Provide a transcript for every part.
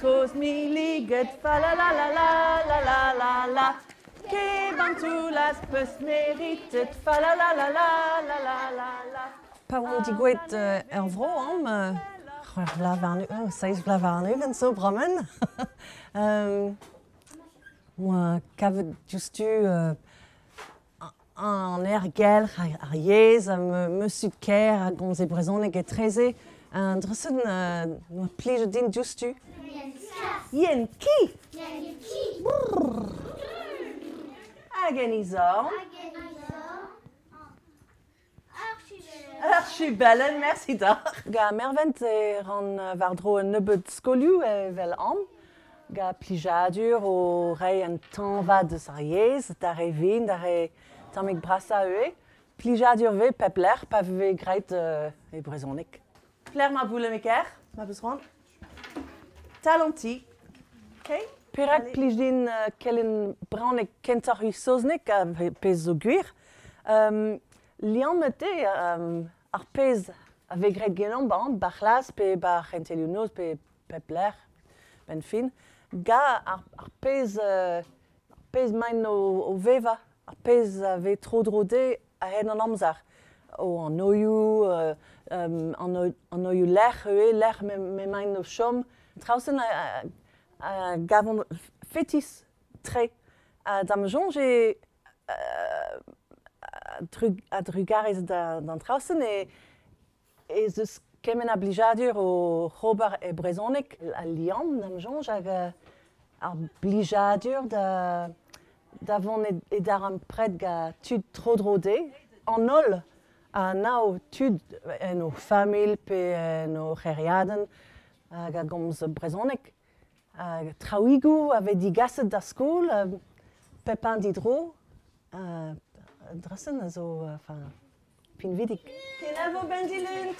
kozh milliget, fa la la la la la la la la. Kebantoul az peus meritet, fa la la la la la la la la. Pa oan digouet er vro am, c'hwec'h vloaz warn-ugent, seizh vloaz warn-ugent zo bremañ. Oa kavet diouzhtu an aergelc'h, ar yezh, ha ma zud-kaer a gomze brezhoneg etreze. An dra-se 'noa plijet din diouzhtu. Yen ki! Hag en he zorn. Ur chubellenn, mersi deoc'h. Gant Mervent e ran war-dro un nebeud skolioù evel am, gant plijadur o reiñ un tañva deus ar yezh, d'ar re vihan, d'ar re tammig brasañ ivez. Plijadur 'vez pep lec'h pa vez graet e brezhoneg. Pelec'h ma boulenn-kaer, ma peus c'hoant? Tal an ti. Okay. Perak plij din kelenn brezhoneg kentoc'h e saozneg, pezh zo gwir? Liammet eo ar pezh a vez graet ganeomp amañ, 'ba c'hlas pe 'ba ar c'hentelioù-noz pe pep lec'h, 'benn fin, ga ar pezh ar pezh 'maint o vevañ, ar pezh a vez tro-dro dezhe a-hed an amzer. O anoioù, anoioù lec'h ivez, lec'h m'emaint o chom. Traoù-se a gavont fetis-tre. Ha da'm soñj eo a-drugarez d'an traoù-se ez eus kement a blijadur oc'h ober e brezhoneg al liamm da'm soñj hag ar blijadur da vont e darempred gant tud tro-dro dezhe. An holl a anav tud en o familh pe en o c'hêriadenn hag a gomz brezhoneg. Hag traoùigoù a vez digaset d'ar skol, pep hini didro. Dra-sen a zo enfin, pinvidik. Kenavo benn dilun,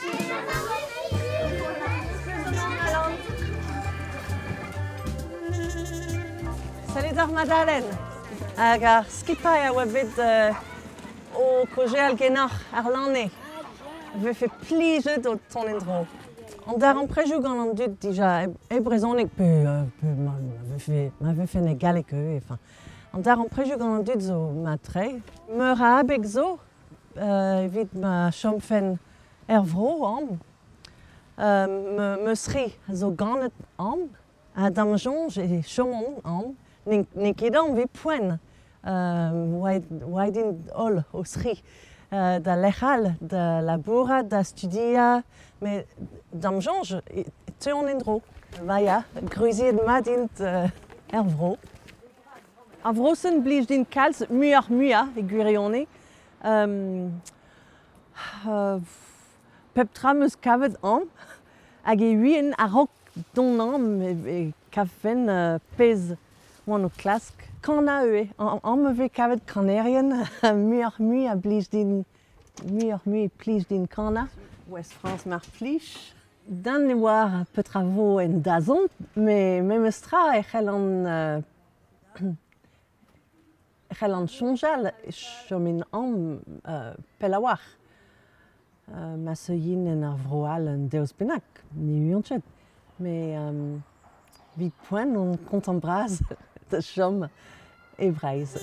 Salut ar Madalen. Hag ar skipailh a oa bet o kaozeal genoc'h àrlane. Vefe plijet o tont en-dro. An darempredoù gant an dud dija e brezhoneg pe ma vefe ma vefen e galleg ivez. Enfin, an darempredoù gant an dud zo mat-tre. Meur a abeg zo evit ma chomfen er vro amañ. Ma sri a zo ganet amañ ha da'm soñj e chomont amañ. N'eo ket amañ evit poent. Oa int holl o sri da lec'h all, da labourat, da studiañ, met da'm soñj e teuont en-dro. Ma ya, gwriziet mat int er vro. Ar vro-se blij din kalz muioc'h-muiañ e gwirionez. Pep tra 'm eus kavet amañ hag e ouien a-raok dont amañ e kavfen pezh oan o klask. Kanañ ivez, amañ e vez kavet kanerien muioc'h-mui a blij din muioc'h-mui e plij din kanañ. Ouest-France mar plij. Den ne oar petra vo en dazont, met memes tra e c'hellan e c'hellan soñjal e chomin amañ pell a-walc'h. Ma seuin en ur vro all un devezh bennak, ne ouian ket. Met evit poent on kontant bras da chom e Breizh.